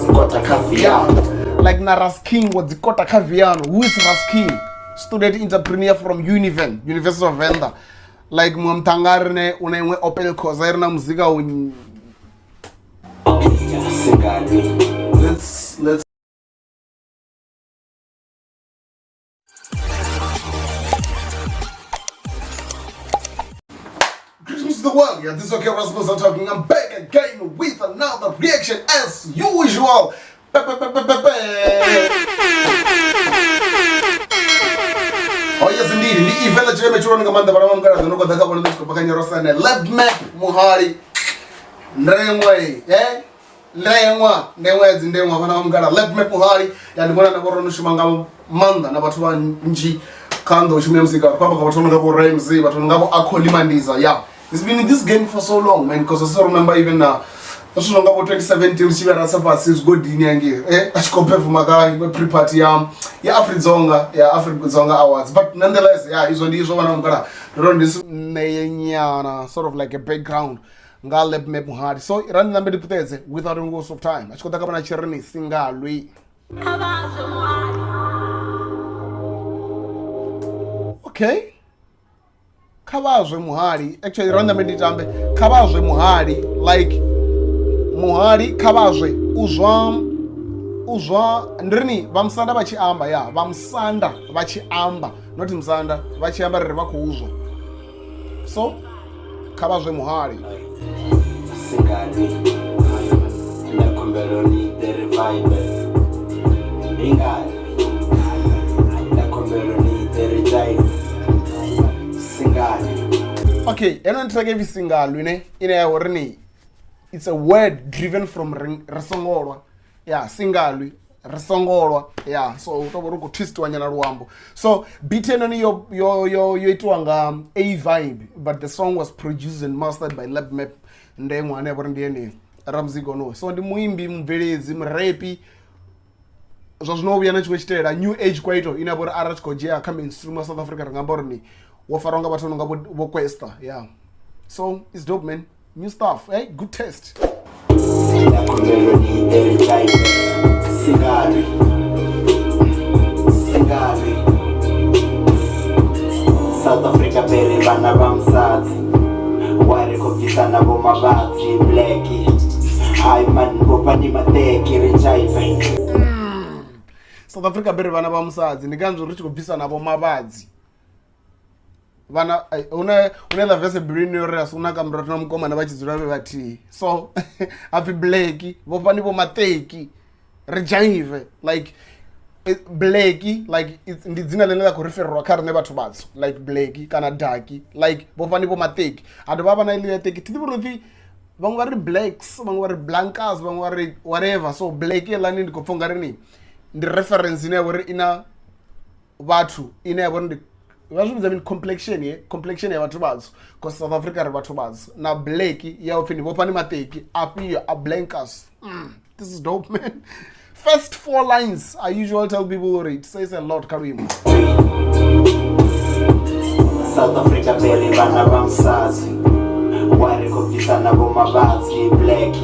dzikota kha viano. Like na Rasking wa dzikota kha Viano. Who is Rasking? Student entrepreneur from Univen, University of Venda. Like muṅwe muṱhanga a rine u na iṅwe Opel Corsa i re na muzika u Singalwi. Let's Greetings to the world. Yeah, this is okay Rasmus I'm talking. I'm back again with another reaction as usual. Pe, pe, pe, pe, pe, pe. Oh yes indeed. Ndi event la tshileme tshilwane nga maanḓa vhana vha mukalaḓa no koḓa kha vhone ḓo tshi khou bva kha Nyarosane. Lab map Muhali. Ndengwe, eh? Ndengwa, ndengwa ya dzi ndengwa vhana vha mukala. Lab map Muhali. Ya ndi vhona na vho ro no shuma nga maanḓa na vhathu vhanzhi kha nḓowetshumo ya muzika. Ri khou amba nga vhathu vha no nga vho Ramsey, vhathu vha no nga vho Akholi Mandiza. Yeah. He's been in this game for so long, man, because I still remember even now. Zwithu zwa nga vho 2017 ri tshi vhera tsa fhasi zwigodini hangei a tshi khou performa kha iṅwe pre-party ya Afridzonga ya Afridzonga Awards, but nonetheless, yeah, izwo ndi izwo vhana mukala ndo ndi si ṋeye nyana sort of like a background nga Lab Map Muhali. So ra ndi nambe ndi puṱedze without any waste of time a tshi khou ḓa kha vhana tshi ri ni singalwi. Okay, kha vha zwe Muhali. Actually ra nambe ndi tambe kha vha zwe Muhali, like Muhali kha vha zwe u zwa u zwa ndi ri ni vha musanda vha tshi amba ya vha musanda vha tshi amba not musanda vha tshi amba ri vha khou zwa, so kha vha zwe Muhali. Singalwi. Nda khumbelo ni ḓe ri vibe. Ndi ngalwi. Nda khumbelo ni ḓe ri jive. Singalwi. Okay, eno ndi track ipfi singalwi ne ine ya uri ni it's a word driven from ri songolwa ya singalwi ri songolwa ya, so u tou vha ri khou twistiwa nyana luambo. So beat enoni yo itiwa nga A Vibe, but the song was produced and mastered by Lab Map Ndengwa ane a vha uri ndi ene ramuzika onoyo. So ndi muimbi, mubveledzi, murepi zwa zwino vhuya na tshiṅwe tshitaela new age kwaito ine ya vha uri arali tshi khou dzhia kha mainstream wa South Africa ri nga amba uri ni wo farwa nga vhathu vha no nga vho Kwesta. Yeah, so it's dope, man. New stuff, hey, good taste. Nda khumbelo ni ḓe ri jive. Singalwi. Singalwi. South Africa bere vhana vha musadzi. Wa ri khou bvisa na vho mavhadzi black. Hai man, vhofhani maṱeki ri jive. South Africa bere vhana vha musadzi ndi kanzhi ri tshi khou bvisa navho mavhadzi vhana hune ḽa verse bilini uri a si una kamuratu na mukomana vha tshi dzula vhe vhathihi, so hapfi black vhofhani vho maṱeki ri jive, like black, like ndi dzina ḽine ḽa khou referelwa kha riṋe vhathu vhatsu, like black kana daki, like vhofhani vho maṱeki. Ha dovha ha vha na iḽi ya teki thi ḓivhi uri pfi vhaṅwe vha ri blacks, vhaṅwe vha ri blankers, vhaṅwe vha ri whatever. So black heiḽani ndi khou pfha ungari ni ndi reference ine ya vha uri ina vhathu ine ya vha uri ndi vha zwi vhidza mini, complexion ye complexion ya vhathu vhatsu, cause South Africa ri vhathu vhatsu na black ya upfhi ndi vhofhani maṱeki afhio a blankers. This is dope, man. First four lines, I usually tell people uri it says a lot kha luimbo. South Africa bere vhana vha musadzi. Wa ri khou bvisa na vho mavhadzi black.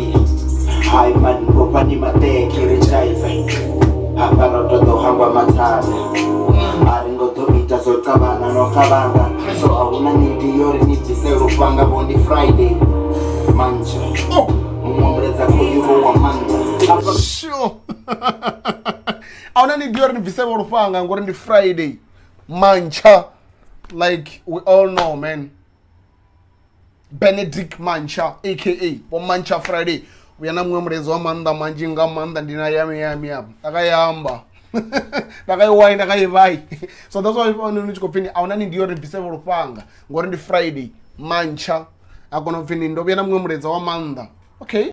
Hai man, vhofhani maṱeki ri jive. Hafha ro to ḓo hangwa mathada. A ri ngo ḓo ita zwo qabana no qabanga. So a huna need yo ri ni bvise lufhanga vho ndi Friday. Mantsha. Oh. Muṅwe muledza khoyu vho wa maanḓa. Hafha Sure, a huna need uri ni bvise vho lufhanga ngori ndi Friday mantsha. Like we all know, man, Benedict Mantsha aka vho Mantsha Friday vhuya na muṅwe muledzo wa maanḓa manzhi nga maanḓa ndi na yami yami apa ndakayamba ndakaiwai ndakaivai. So that's why ni tshi khou pfhi ni a huna need uri ni bvise vho lufhanga ngori ndi Friday mantsha. A kona u pfhi ni ndo vhuya na muṅwe muledza wa maanḓa. Okay.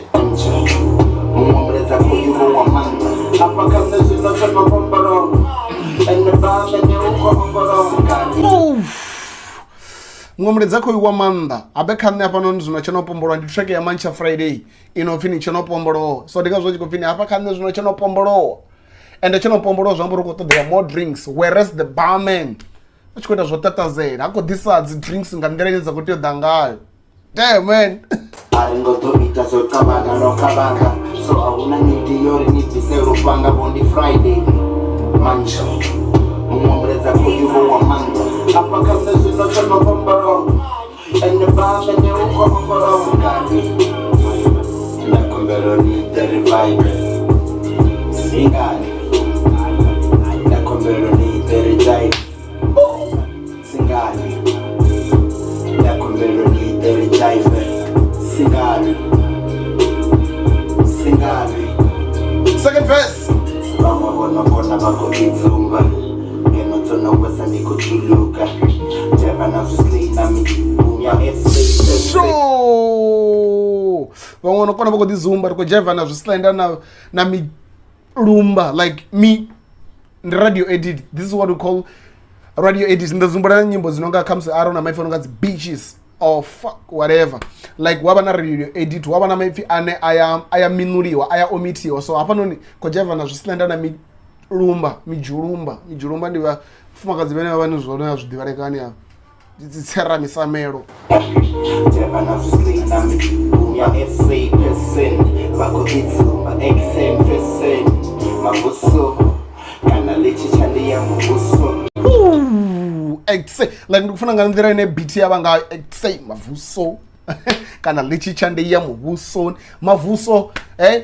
Muṅwe muledza khoyu vho wa maanḓa. Hafha kha nṋe zwino tsho no pombolowa. Ene bamene u khou ongolowa. Muṅwe muledza khoyu wa maanḓa habe kha nṋe hafhanoni zwino tsho no pombolowa ndi track ya Mantsha Friday ino pfhi ni tsho no pombolowa. So ndi ngazwo tshi khou pfhi ni hafha kha nṋe zwino tsho no pombolowa, ende tsho no pombolowa zwi amba uri khou ṱoḓea more drinks, whereas the barman u tshi khou ita zwo tatazela ha khou ḓisa dzi drinks nga nḓila ine dza khou tea u ḓa ngayo. Damn, man. A ri ngo ḓo ita zwo qabana no qabanga. So a huna need yo ri ni bvise lufhanga vho ndi Friday mantsha muṅwe muledza khoyu vho wa maanḓa afha kha nṋe zwino tsho no fhombolo ende vha mene u khou ongolowa. Nda khumbelo ni ḓe ri vibe singani, nda khumbelo ni ḓe ri jive singani, nda khumbelo ni ḓe ri jive singani, singani. Second verse. Vhaṅwe vho no kona vha khou ḓidzumba ngeno dzo no wesa ndi khou tuluka dzheva na zwislay na miya. Sure, vhaṅwe no kona vha khou ḓi zumba, ri khou dzhaiva na zwislenda na milumba. Like me, ndi radio edit. This is what we call radio edit. Ndi zumbula na nyimbo dzi nonga khamusi aro na maipfi ononga dzi bitches or fuck, whatever. Like wavha na radio edit, wavha na maipfi ane aya minuliwa, aya omitiwa. So hafhanoni khou dzhaiva na zwislenda na milumba, mijulumba. Mijulumba ndi vhafumakadzi vhane vha vha ni zwone a zwi ḓivhalekani afha dzi tsera misamelo. Dzheva na zwislay na miya sa person vha khou ḓidzumba xm person mavuso kana ḽi tshi tsha ndi ya muvhuso. Ooh, exe like ndi kufuna nga nḓila ine beat ya vha ngayo, exe mavuso kana ḽi tshi tsha ndi ya muvhusoni. Mavuso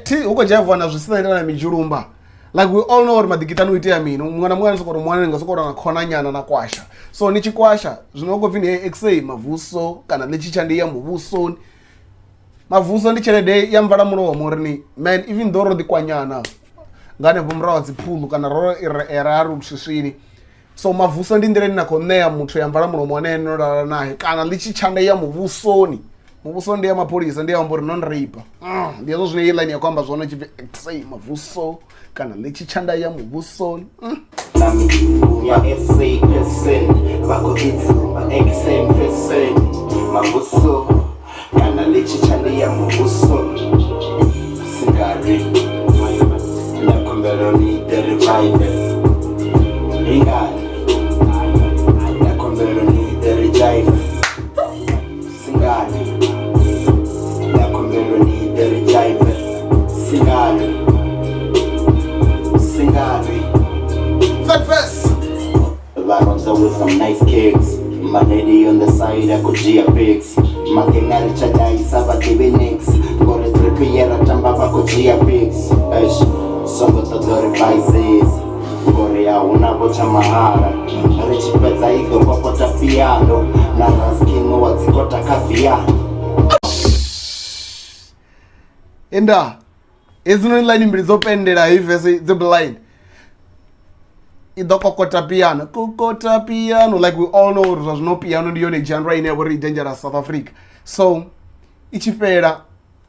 thi hu khou dzhaiviwa na zwisina na midzhulumba. Like we all know uri maḓikitani u itea mini. Muṅwe na muṅwe ani soko uri muṅwe ni nga soko na khonanyana na kwasha, so ni tshi kwasha zwino hu khou pfhi ni exe mavuso kana ḽi tshi tsha ndi ya muvhusoni. Mavuso ndi tshelede ya mvala mulomo uri ni man, even though ro ḓi kwanyana nga hanefho murahu ha dziphuḽu kana ro ra ri swiswini. So mavuso ndi nḓila ine na khou ṋea muthu ya mvala mulomo ane no lala naye kana ḽi tshi tshanda ya muvhusoni. Muvhuso ndi ya mapholisa, ndi ya amba uri non rape. Ndi hezwo zwine heyi line ya khou amba zwone, tshi pfi exe mavuso kana ḽi tshi tshanda ya muvhusoni. Na miya sa person vha khou ḓidzumba xm person mavuso kana ḽi tshi tsha ndi ya muvhuso singari, nda khumbelo ni ḓe ri vibe lingani, nda khumbelo ni ḓe ri jive singani, nda khumbelo ni ḓe ri jive singani, singani. Third verse. Varonza with some nice kicks. My lady on the side, I could gia pics. Makena richadaisa vhaḓivhi nix ngori drip ye ra tamba vha khou dzhia pics. Eish, songo ṱoḓa uri baises ngori a huna vho tsha mahala ri tshi fhedza i ḓo kokota piano na rasking wa dzikota kha viano. Enda hedzinoni line mbili dzo pendela hei verse dzo blind i ḓo kokota piano, kokota piano. Like we all know uri zwa zwino piano ndi yone genre ine ya vha uri i dangerous South Africa. So i tshi fhela,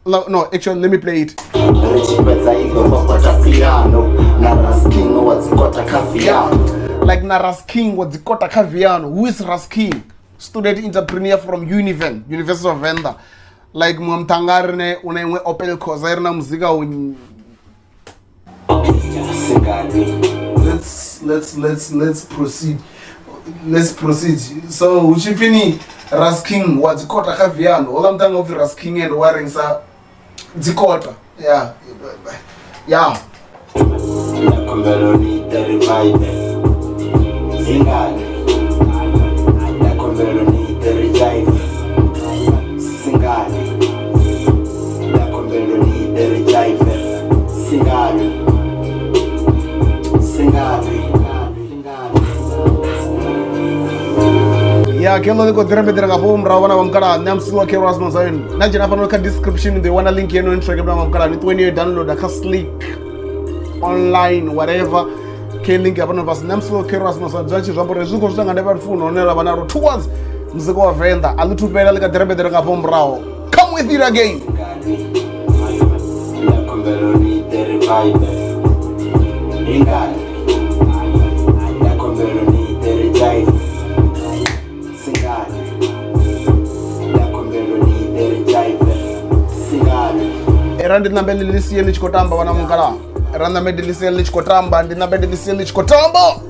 no, actually, let me play it. Ri tshi fhedza i ḓo kokota piano na rasking wa dzikota kha viano. Like na Rasking wa dzikota kha viano. Who is Rasking? Student entrepreneur from Univen, University of Venda. Like muṅwe muṱhanga a rine u na iṅwe Opel Corsa i re na muzika u Singani. Let's proceed, let's proceed. So hu tshi pfi ni Rasking wa dzikota kha viano, houḽa muṱhanga upfi Rasking and wa rengisa dzikota, yeah. Nda khumbelo ni ḓe ri vibe singani, nda khumbelo ni ḓe ri jive singani, nda khumbelo ni ḓe ri jive singani, singani. Ya kelo ḽi khou ḓirembedela nga fho murahu vhana vha mukalaha. Nṋe amusi wa Kero Asma Zion na dzhena fhano kha description ni ḓo i wana link yeno ni track vhana vha mukalaha, ni ṱuwe ni yo downloada kha Slick online, whatever. Khe link ya fhano fhasi. Nṋe amusi wa Kero Asma Zion zwa tshi zwi amba uri zwi khou zwi nga ndi vha lufuno hune ra vha nalo towards muzika wa Venḓa a ḽi thu fhela, ḽi kha ḓirembedela nga fho murahu. Come with it again. Singani, nda khumbelo ni ḓe ri vibe lingani, nda khumbelo ni ḓe ri jive singani, nda khumbelo ni ḓe ri jive singani. Era ndi ṋambe ndi ḽi sie ḽi tshi khou tamba vhana mukalaha, era ṋambe ndi ḽi sie ḽi tshi khou tamba, ndi ṋambe ndi ḽi sie ḽi tshi khou tamba.